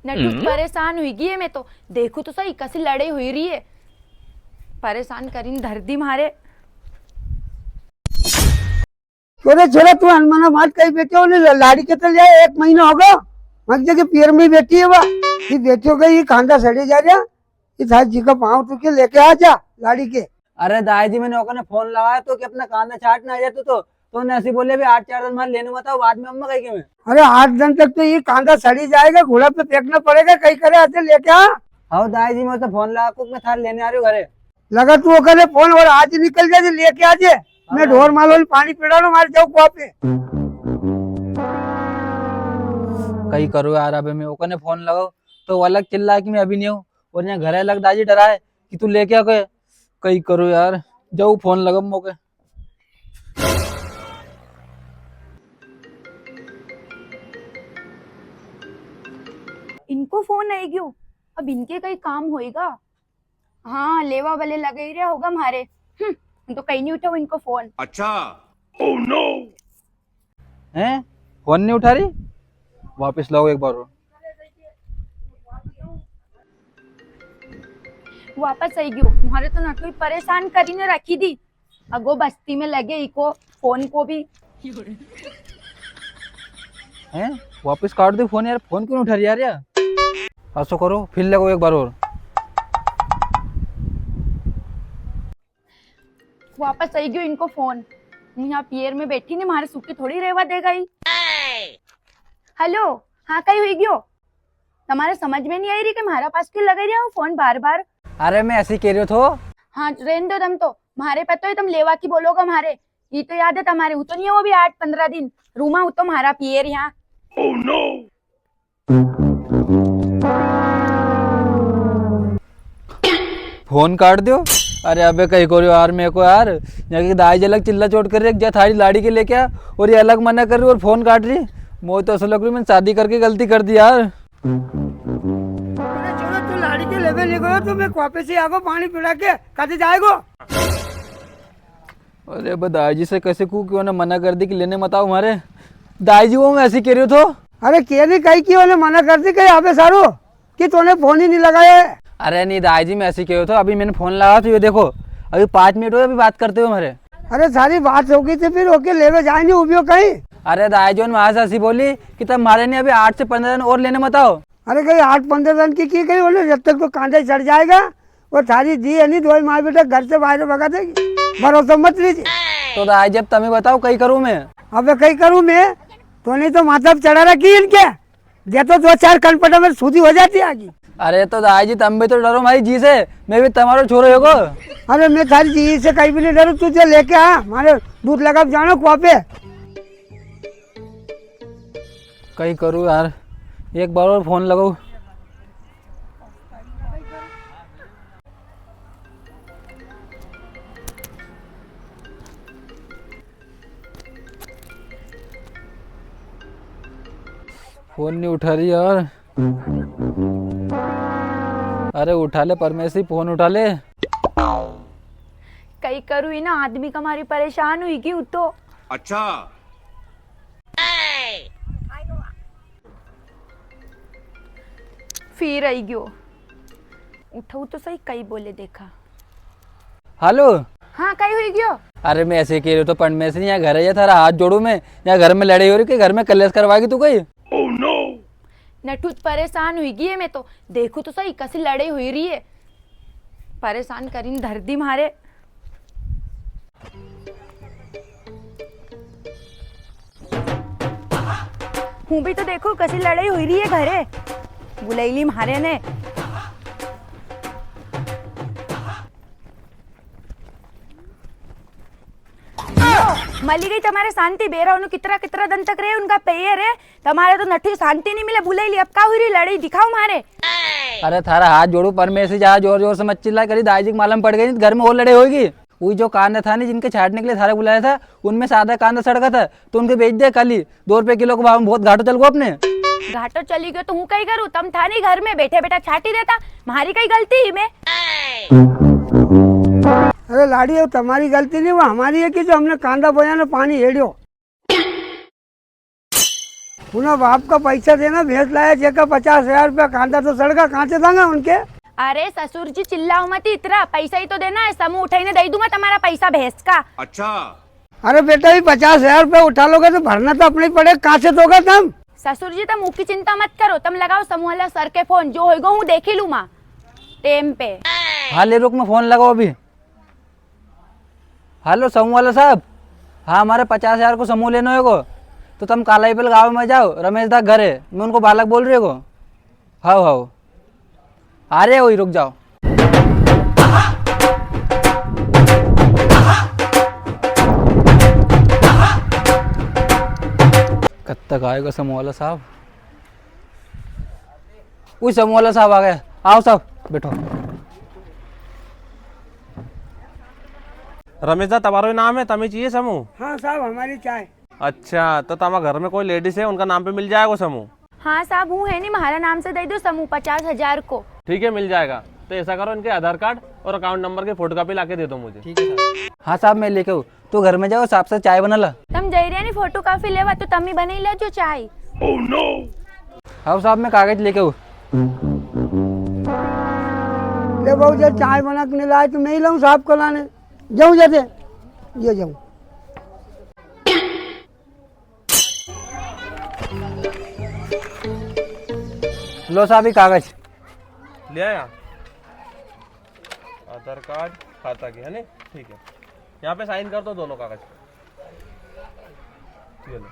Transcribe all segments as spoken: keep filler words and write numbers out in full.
नटू, हम्म। परेशान हुई गई है मैं तो। देखू तो सही, कसी लड़ाई हुई रही है। परेशान करीन धर दी म्हारे। छोरे, छोरे, तू अनमना बात कही बैठे हो, ने लाड़ी के तो लिया, एक महीना होगा, मत जगह पियर में बैठी है वा। ये बैठो गई, ये कांदा सड़े जा रहा, ये थार जी का पाँव टूके, लेके आ जा लाड़ी के। अरे दाई जी, मैंने ओकने फोन लगाया तो कि अपना कांदा छाटने आ जा तू तो, तो उन्हें ऐसी बोले, "अभी आठ चार दिन म्हारे लेने मत आओ, बाद में अम्मा कहेगी मैं।" अरे आठ दिन तक तो ये कांदा सड़ी जाएगा, घोड़ा पे फेंकना पड़ेगा, कई करे आते लेके आ। हाँ दाई जी, मैं तो फोन लगा को मैं थारे लेने आ रही हूँ घरे। लगा तू ओकने फोन और आज निकल जा, लेके आ जे। मैं हाँ। ढोर माल वाली पानी पिलानो, मारे जाओ कुआ पे। कई करो यार, अबे मैं ओकने फोन लगाओ तो वो अलग चिल्ला कि मैं अभी नहीं हूँ, और यहाँ घरे अलग दाई जी डराए कि तू लेके आ के। कई करो यार, जाओ फोन लगा मौके। इनको फोन आई गयो, अब इनके कई काम होएगा। हाँ, लेवा वाले लगे ही रहे होगा म्हारे। हम्म, तो कई नहीं उठाओ इनको फोन। अच्छा। Oh no! हैं? फोन नहीं उठा रही? वापस लाओ एक बार और। वापस आई गयो। म्हारे तो नटू ही परेशान करी ने रखी दी। अगो बस्ती में लगे इको फोन को भी। हैं? वापस काट दो फोन यार, फोन क्यों नहीं उठा रही यार? यार, ऐसो करो, फिर लगो एक बार और। वापस आई गयो इनको फोन। हूँ यहाँ पियर में बैठी ने, म्हारे सुखी थोड़ी रेवा देगा ही। हेलो, हाँ, कई हुई गयो? तमारे समझ में नहीं आई रही कि म्हारा पास क्यों लगा रहा हो फोन बार बार? अरे, मैं ऐसे ही कह रही थो। हाँ, रहने दो तम तो। म्हारे पता है तम लेवा की बोलोगा म्हारे। ये तो याद है तमारे, वो तो नहीं है वो भी आठ पंद्रह दिन। रूमा वो तो म्हारा पियर यहाँ। Oh no! फोन काट दियो। अरे अबे कई करो यार मेरे को यार, यहाँ की दाई जी अलग चिल्ला चोट कर रही है, जा थारी लाड़ी के लेके आ, और ये अलग मना कर रही और फोन काट रही। मोए तो ऐसा लग रही मैंने शादी करके गलती कर दी यार। अरे छोरा, तू लाड़ी के लेवे नहीं गयो तो मैं कुआ पे से आगो पानी पिला के कदे जाएगो। अरे, अब दाई जी से कैसे कूँ कि उन्हें मना कर दी कि लेने मत आओ म्हारे। दाई जी, वो मैं ऐसी कह रही थो। अरे, के नहीं कही कि उन्हें मना कर दी, कही अबे सारू कि तूने फोन ही नहीं लगाया है। अरे नहीं दाई जी, मैं ऐसी कह रही थो, अभी मैंने फोन लगाया तो ये देखो, अभी पाँच मिनट हुए, अभी बात करते हुए म्हारे। अरे, सारी बात हो गई थी, फिर ओके लेवे जाए नहीं उबियो कहीं। अरे दाई जी, उन्हें वहां से ऐसी बोली कि तम म्हारे नहीं, अभी आठ से पंद्रह दिन और लेने मत आओ। अरे, कहीं आठ पंद्रह दिन की, की कही बोले, जब तक तो कांदा ही सड़ जाएगा, वो थारी जी है नी, दोई माँ बेटा घर से बाहर भगा देगी। भरोसा मत लीजिए। तो दाई जी, अब तमी बताओ, कई करूँ मैं? अबे कई करूँ मैं? तो नहीं तो माथा पे चढ़ा रखी इनके, दे तो दो चार कनपटा में सूदी हो जाती आगी। अरे तो दाई जी, तम भी तो डरो म्हारी जी से, मैं भी तमारो छोरो होगो। अरे मैं थारी जी से कहीं भी नहीं डरूँ, तू जो लेके आ, म्हारे दूध लगा जानो कुआ पे। कई करूँ यार, एक बार और फोन लगाऊँ। फोन नहीं उठा रही यार। अरे उठा ले परमेशी, फोन उठा ले। कई करूँ ही ना, आदमी का मारी परेशान हुई गई हूँ तो। अच्छा। फिर आई गयो। उठाऊ तो सही, कई बोले देखा। हेलो। हाँ, कई हुई गयो? अरे मैं ऐसे कह रही हूँ तो परमेशी, यहाँ घर है या थारा हाथ जोड़ू मैं, यहाँ घर में लड़ाई हो रही कि घर में कलेश करवाएगी तू कई? Oh no! नटू, परेशान हुई गई है मैं तो। देखू तो सही, कसी लड़ाई हुई रही है। परेशान करीन धर दी म्हारे। हूँ भी तो देखू, कसी लड़ाई हुई रही है घरे। बुलाई ली म्हारे ने। लो, मली गई तमारे शांति। बेरा उन्हें कितरा, कितरा दिन तक रहे उनका पैर है। तमारे तो नठी शांति नहीं मिले, बुलाई ली। अब का हुई रही लड़ाई, दिखाओ म्हारे। अरे थारा हाथ जोड़ू परमेशी, जा जोर जोर से मत चिल्ला करी, दाई जी के मालूम पड़ गई, घर में और लड़ाई होगी। वो जो कांदा था नी, जिनके छाटने के लिए थारे बुलाया था, उनमें से आधा कांदा सड़का था, तो उनके बेच दे काली, दो रुपए किलो के भाव में बहुत घाटो चल गो अपने। घाटो चली गयो तो हूँ कई करूँ, तम था नी घर में, बैठे बैठा छाटी देता, म्हारी कई गलती ही में। अरे लाड़ी, वो तमारी गलती नहीं, वो हमारी है कि जो हमने कांदा बोया ना पानी हेड़ियो। उना बाप का पैसा देना, भैंस लाया जेका पचास हजार रुपया, कांदा तो सड़गा, कां से दांगा उनके? अरे ससुर जी, चिल्लाओ मत इतरा, पैसा ही तो देना है, समूह उठाई ने दई दूंगा तमारा पैसा भैंस का। अच्छा। अरे बेटा, ये पचास हजार रुपया उठा लोगा तो भरना तो अपने ही पड़ेगा, कां से दोगा तम? ससुर जी, तम उकी चिंता मत करो, तम लगाओ समूह वाला सर के फोन, जो होएगो हूँ देखी लूमा टेम पे। हाँ ले रुक, मैं फोन लगाओ अभी। हेलो समूह वाला साहब, हाँ, हमारे पचास हजार को समूह लेनो हेगो, तो तम कालापीपल गाँव में जाओ, रमेश दा घर है, मैं उनको बालक बोल रही हूँ। हाओ, हाओ, आ रहे हो ही, रुक जाओ। कब तक आएगा समूह वाला साहब? उई समूह वाला साहब आ गया। आओ साहब, बैठो। रमेश दा, तमारो ही नाम है, तमी चाहिए समूह? हाँ साहब, हमारी चाय। अच्छा, तो तमारे घर में कोई लेडीज है, उनका नाम पे मिल जाएगा समूह? हाँ साहब, हूँ है नी, म्हारा नाम से दे दो समूह पचास हजार को। ठीक है, मिल जाएगा। तो ऐसा करो, इनके आधार कार्ड और अकाउंट नंबर की फोटोकॉपी लाके दे दो मुझे। ठीक है साहब। हाँ साहब, मैं लेके आऊँ। तू घर में जाओ, साहब से चाय बना ला। तम जई रिया नी फोटोकॉपी लेवा, तो तमी बनई लेजो चाय। हाँ साहब, मैं कागज लेके आऊँ। ले बहू, जब चाय बना के नी लाए तो मैं ही लाऊं साहब को लाने। जाऊं जदे, ये जाऊं। लो साहब, ये कागज। ले आया? आधार कार्ड, खाता की, है नी? ठीक है, यहाँ पे साइन कर दो दोनों कागज। ये लो,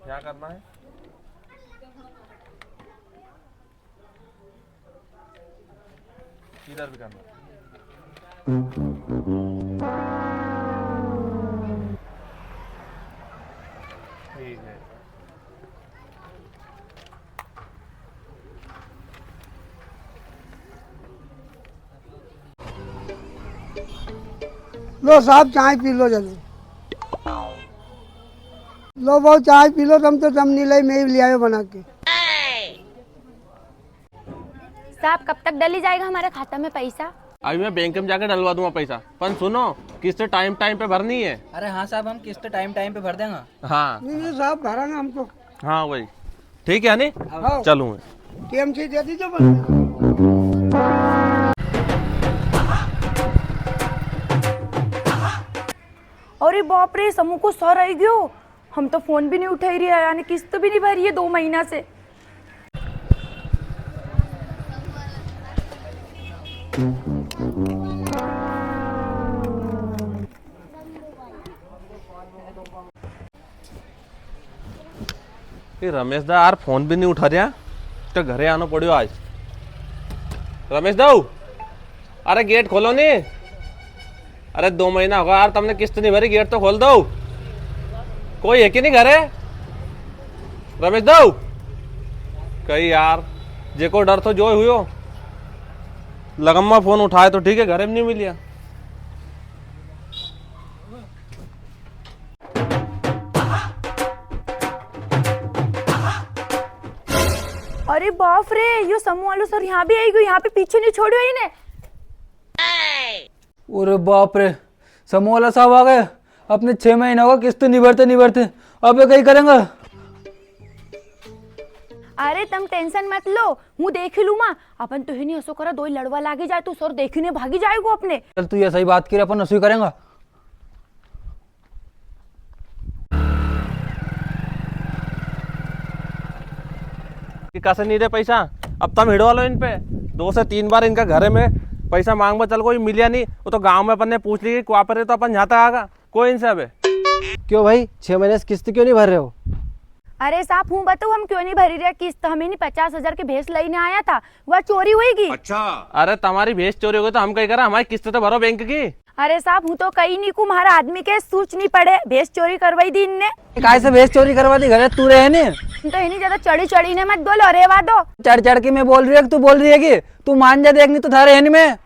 यहाँ करना है, इधर भी करना है। ठीक है। लो साहब, चाय पी लो जल्दी। लो बहू, चाय पी लो, तम तो तम नी लाई, मैं ही ले आयो बना के। साहब, कब तक डली जाएगा हमारे खाता में पैसा? अभी मैं बैंक में जाके डलवा दूंगा पैसा, पण सुनो, किस्त टाइम टाइम पे भरनी है। अरे हाँ साहब, हम किस्त टाइम टाइम पे भर देंगा। हाँ। नी, नी साहब, भरांगा हम तो। हाँ वही, ठीक है नी? हाँ। चलूँ मैं। टीएमसी दे दीजिए बस। अरे बाप रे, समूह को सर आई गयो। हम तो फोन भी नी उठाई रिया है, यानी किस्त भी नी भरी है दो महीना से। ये रमेश दा यार फोन भी नी उठा रिया, तो घरे आनो पड़ियो आज। रमेश दा, अरे गेट खोलो नी। अरे दो महीना होगा यार, तमने किस्त नी भरी, गेट तो खोल दो। कोई है कि नी घरे? रमेश दा, कई यार, जेको डर थो जो हुयो। लगम्मा फोन उठाए तो ठीक है, घरे भी नी मिलिया। अरे बाप रे, यो समूह वालो सर यहाँ भी आई गयो, यहाँ पे पीछे नी छोड़ियो इने। अरे बाप रे, समूह वाला साहब आ गया। अपने छह महीना होगा किस्त नी भरते, नी भरते। अबे कई करेंगा? अरे तम टेंशन मत लो, हूँ देखी लूमा। अपन तो ही नी असो करा, दोई लड़वा लागी जाए तो सर देखी ने भागी जाएगो अपने। चल तू ये सही बात की, अपन असो ही करेंगा। कि कसे नी दे पैसा, अब तम हिड़वा लो इन पे। दो से तीन बार इनका घरे में पैसा मांगबा चल गो, मिलिया नी। वो तो गांव में अपन ने पूछ ली कि कुआ पर है, तो अपन यहाँ तक आगा। कोई इनसे अबे। क्यों भाई, छह महीने से किस्त क्यों नी भर रहे हो? अरे साहब, हूँ बताऊँ हम क्यों नी भरी रहे किस्त? हम इनी पचास हजार की भैंस लई ने आया था, वा चोरी हुई गी। अच्छा। अरे तमारी भैंस चोरी हो गई तो हम कई करा, हमारी किस्त तो भरो बैंक की। अरे साहब, हूँ तो कई नी कूँ, म्हारा आदमी के सूझ नी पड़े, भैंस चोरी करवाई दी इनने। काय से भैंस चोरी करवा दी? घरे तू रहे नी। तो इनी ज्यादा चढ़ी चढ़ी ने मत बोलो, रेवा दो। चढ़ चढ़ के मैं बोल रही हूँ कि तू बोल रही है कि तू मान जा, देख नी तो थारे है नी मैं।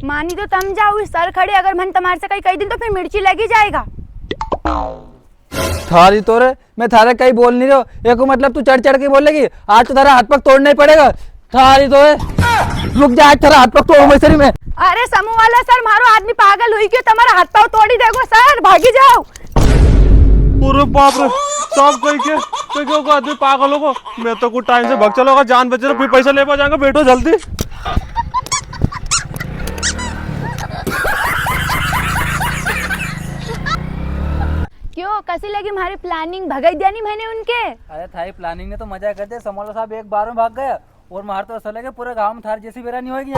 मानी तो तम जाओ, सर खड़े, अगर मन तमारे से कई कई दिन तो फिर मिर्ची लगी जाएगा। थारी तो रे, मैं थारे कई बोल नी रहो। एको मतलब तू चढ़ चढ़ के बोलेगी, आज तो थारा हाथ पग तोड़ना ही पड़ेगा। थारी तो रे, रुक जा, आज थारा हाथ पग तोड़ूंगा सरी मैं। अरे समूह वाला सर, म्हारो आदमी पागल हुई गयो, तमारा हाथ पाव तोड़ी देगो सर, भागी जाओ। अरे बाप रे, सब कई के, कई के को आदमी पागल होगो। मैं तो कुछ टाइम से भग चलोगा, जान बचे तो फिर पैसा ले पा जाएंगे। बैठो जल्दी। क्यों, कसी लगी म्हारी प्लानिंग? भगाई दिया नी मैंने उनके? अरे, थारी प्लानिंग ने तो मजा कर दिया। समोला साहब एक बार में भाग गया। और मार तो ऐसा लगे पूरे गांव में थार जैसी बेरा नहीं होगी।